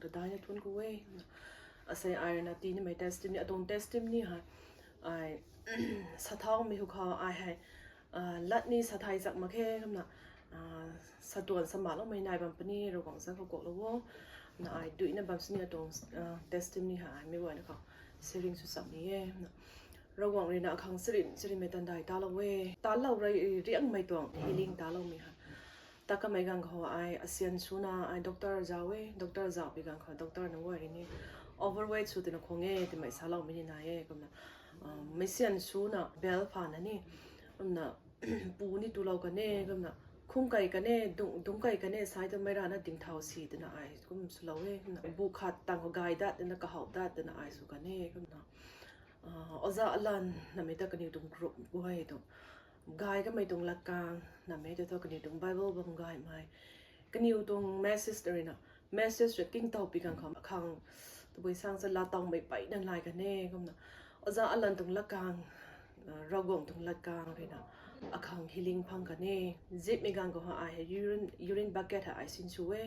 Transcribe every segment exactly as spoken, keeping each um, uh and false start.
Radaina thuan ku e. Asei ai na ti nimei testimony, atuang testimony hei ai sathaumei hu khou ai hei lat ni sathai chak mak khe kumna, satuan samaloumei nai bam puni Ravguangc sa khou kuaklou o. Na ai duina bam sini atuang testimony hei ai mei guayna khou sharing sw chak ni e. Ravguangc rui na akhang charin charinmei tandai talou e. Talou rui riangmei tuang healing taloumei hei. Ta kamei ganv khou ai asian swna ai doctor zauc e, doctor zaucpui ganv khou doctor nunc guay rui ni overweight sw twna khang e twmei saloumei ni nai e kumna, meic sian swna bel phana ni, kumna pu ni tulou kan e kumna, khung kai kan e, dungc kai kan e, sai twmei rana dingthau si twna ai kum swlou e kumna, bu khat tang khou gay dat twna kahow dat twna ai sw kan e kumna, oja alan namei ta kaniw tuang group guay tuang gay kamei tuang latkang namei ta thu kaniw tuang Bible bam gaymei, kaniw tuang message rui na, message rui kingtow pi ganv khou akhang tabui sang sa laatowmei peyna nai kan e kumna, oja alan tuang latkang, Ravguangc tuang latkang rui na akhang healing phang kan e. Zipmei ganv khou hei ai hei urine bucket hei ai sinsw e.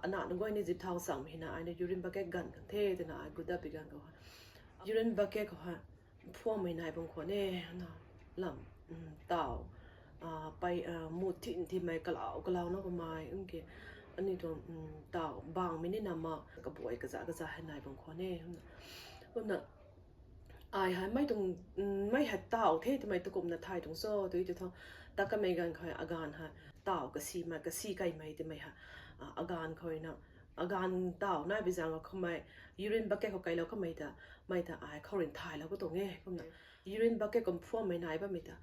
Ana nunc guay ni zip thau changmei hei na ai na urine bucket ganv kan the twna ai gut dat pi ganv khou hei urine bucket khou hei mphuammei nai bam khwan e, na lam, taw, pei, mu thin thinmei kalau kalauna kamei nki, aniu tuang taw bangmei ni na ma kabuay kaza kaza hei nai bam khwan e. Kumna ai hei mei tuang, mei hei taw the twmei tu kumna thay tuang cho tw tu thu, ta kamei ganv khou aganv hei taw kasimei kasi kaimei twmei hei, aganv khou na, aganv taw nai bi zaeng khou kamei urine bucket khou kailou kamei ta, mei ta ai khou rui thaylou ka tuang e kumna, urine bucket kum mphuammei nai bammei ta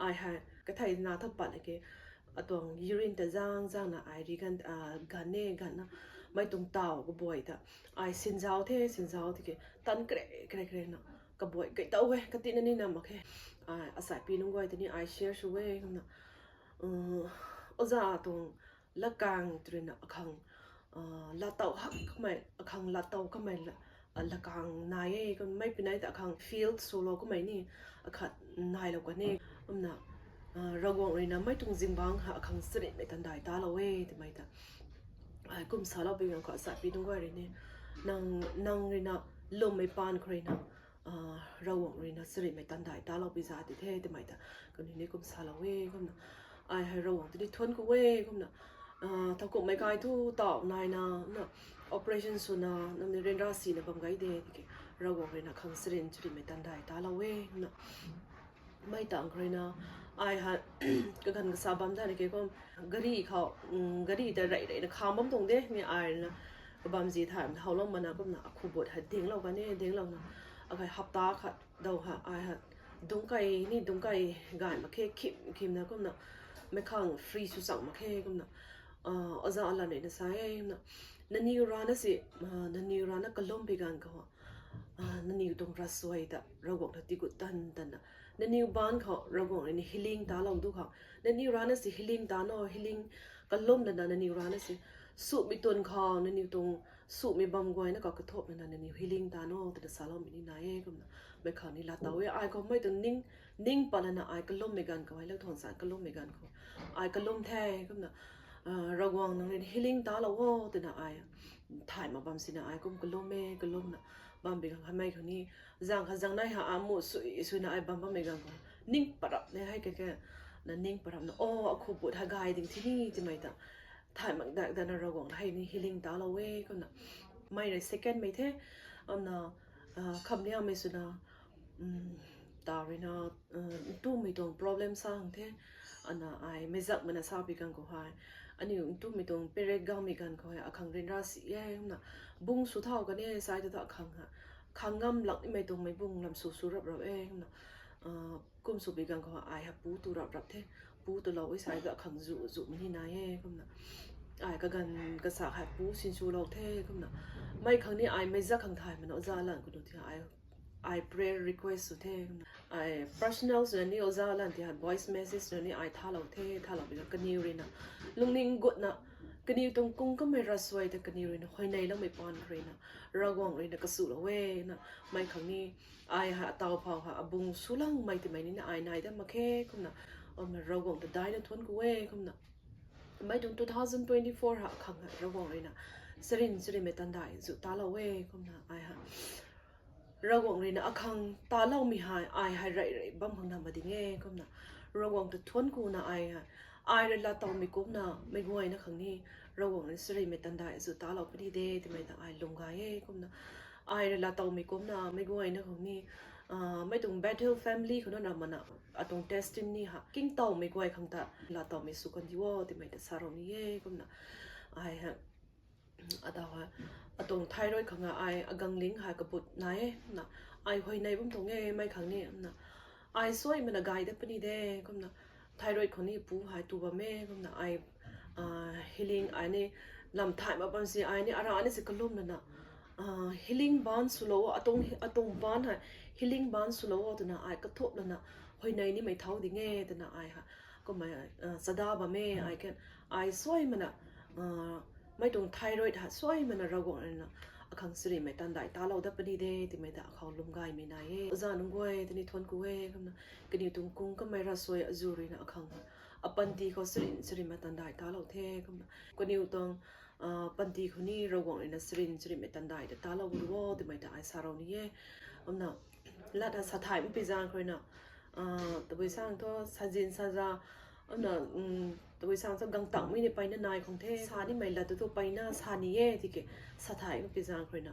ai hei kathei na tha pat ke, atuang urine ta zang zangna ai ri ganv, ganv e ganvna, mei tuang taw kabuay ta ai sinzau the, sinzau tiki tan kre kre kre na kabuay kai taw e, katina ni na mak khe. Ai asai pi nunc guay ta ni ai share sw e kumna, oja tuang latkang rui na akhang laatow hak kamei, akhang laatow kamei, latkang nai e kummei pinai ta akhang field swlou kamei ni akhat nailou kan e. Kumna, Ravguangc rui na mei tuang zingbangc hei akhang charinmei tandai talou e twmei ta ai kum salou pi ganv khou asai pi nunc guay rui ni, nang, nang rui na lwmmei paan khou rui na, Ravguangc rui na charinmei tandai talou pi za ti the twmei ta kaniw ni kum salou e kumna, ai hei Ravguangc ta ni thuan ku e kumna, thowkumhmei kai thu taw naina, na operation swna namni ryanra sina bam gay de tiki, Ravguangc rui na khang charin charinmei tandai talou e kumna, mei tang khou rui na ai hei kaganv kasa bam dana ke kum, gari khou, gari ta rey reyna kham bam tuang de ni ai rui na kabamzi thay howlou mana kumna akhu but hei dinglou kan e, dinglouna akai hapta khat daw hei ai hei dungc kai ni dungc kai gay mak khe, khim khimna kumna mei khang free sw chang mak khe kumna, oja alan rui na sa e kumna, nangniw rana si, nangniw rana kalum pi ganv khou nangniw tuang ravsuai ta Ravguangc ta tigut tan tanna, nangniw baanc khou Ravguangc rui ni healing talou du khou, nangniw rana si healing ta no, healing kalum lana nangniw rana si sumei tuang khou nangniw tuang sumei bam guayna khou kathop lana nangniw healing ta no twna saloumei ni nai e kumna, mei khang ni laatow e. Ai khou mei tuang ning, ning pat lana ai kalummei ganv khou hei, lak thuan sa kalummei ganv khou ai kalum the kumna, Ravguangc nang rui healing talou o twna ai thay mak bam sina ai kum kalum e, kalumna bam bi khang hei mei khang ni, zang kha zang nai ha amu sui suina ai bam bammei ganv khou ning parap ne hei ke ke, na ning parapna o akhu but hei gay ding thi ni twmei ta thay mak dak dana Ravguangc hei ni healing talou e kumna, mei rui second mei the, amna, khamliangmei swna, taw rui na, ntumei tuang problem sa hang the, ana ai meizakmei na sa pi ganv khou hei, aniu ntumei tuang period gangmei ganv khou hei akhang ryanra si e kumna, bung sw thau kan e sai tu ta akhang hei, khang ngam lak nimei tuangmei bung lam sw sw rap rap e kumna, kum sw pi ganv khou ai hei pu tu rap rap the, pu tulou e sai tu akhang zu zumei ni nai e kumna, ai kaganv kasa hei pu sinswlou the kumna, mei khang ni ai meizak khang thay mana oja lan kunu ti ai, ai prayer request sw the kumna, ai personal swna ni oja lan ti hei voice message swna ni ai thalou the, thalou pi ganv kaniw rui na lungning gutna, kaniw tuang kung kamei ravsuai ta kaniw rui na huayneiloumei paan khou rui na Ravguangc rui na kasulou e na, mei khang ni ai hei ataw phau hei abung swlangmei twmei ni na ai nai dat mak khe kumna, amna Ravguangc ta daina thuan ku e kumna, mei tuang two thousand twenty four hei akhang hei Ravguangc rui na Sarin, sarinmei tandai zu talou e, kumna ai ha. Ravguangc ruina akhang taloumei hei, ai hei rey rey bam khang na ma ding e, kumna. Ravguangc ta thuanc kuna ai ha. Ai rui lat towmei kumna, meic guayna khang ni, Ravguangc ruina sarinmei tandai zu talou puni de, twmei ta ai lwm gay e, kumna. Ai rui lat towmei kumna, meic guayna khang ni, ah, mei tuang Bethel family khou na mana, atuang testimony ha, king towmei guay khang ta, lat towmei sw kan di o, twmei ta sa rou ni e, kumna. Ai ha, ata ha, atuang thyroid khang a ai agangling hei kabut nai e, na, ai huayney bam tuang e, mei khang ni, na, ai suaimana gay dat puni de, kumna, thyroid khou ni pu hei tu bam e, kumna, ai, ah, healing ai ni, lam thay ma bam si ai ni, ara ni si kalum lana, ah, healing ban swlou, atuang, atuang ban hei, healing ban swlou, twna ai kathup lana, huayney nimei thau ding e, twna ai ha, kumna, ah, chada bam e, ai kan, ai suaimana, ah, mei tuang thyroid ha, suaimana Ravguangc ruina, akhang sarinmei tandai talou dat puni de, twmei ta akhou lwm gaymei nai e. Oja nunc guay, tini thuanc ku e, kumna, kaniw tuang kung kamei ravsuai azu ruina akhang ha, apanty khou sarin, sarinmei tandai talou the, kumna. Kaniw tuang, ah, panty khou ni Ravguangc ruina sarin, sarinmei tandai ta talou ru o, twmei ta ai sa rou ni e. Kumna, lat ha sa thay mpi zaeng khou ruina, ah, tabui sang thu, sazin saza, kumna, um, tabui sang thu gangtangmei ni peyna nai khang the, sa nimei lat tu thu peyna sa ni e, tiki, sa thay mpi zaeng khou ruina,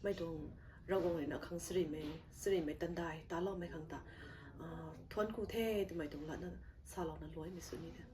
mei tuang Ravguangc ruina akhang sarinmei, sarinmei tandai taloumei khang ta, ah, thuanc ku the, twmei tuang latna salouna luaimei sw ni de.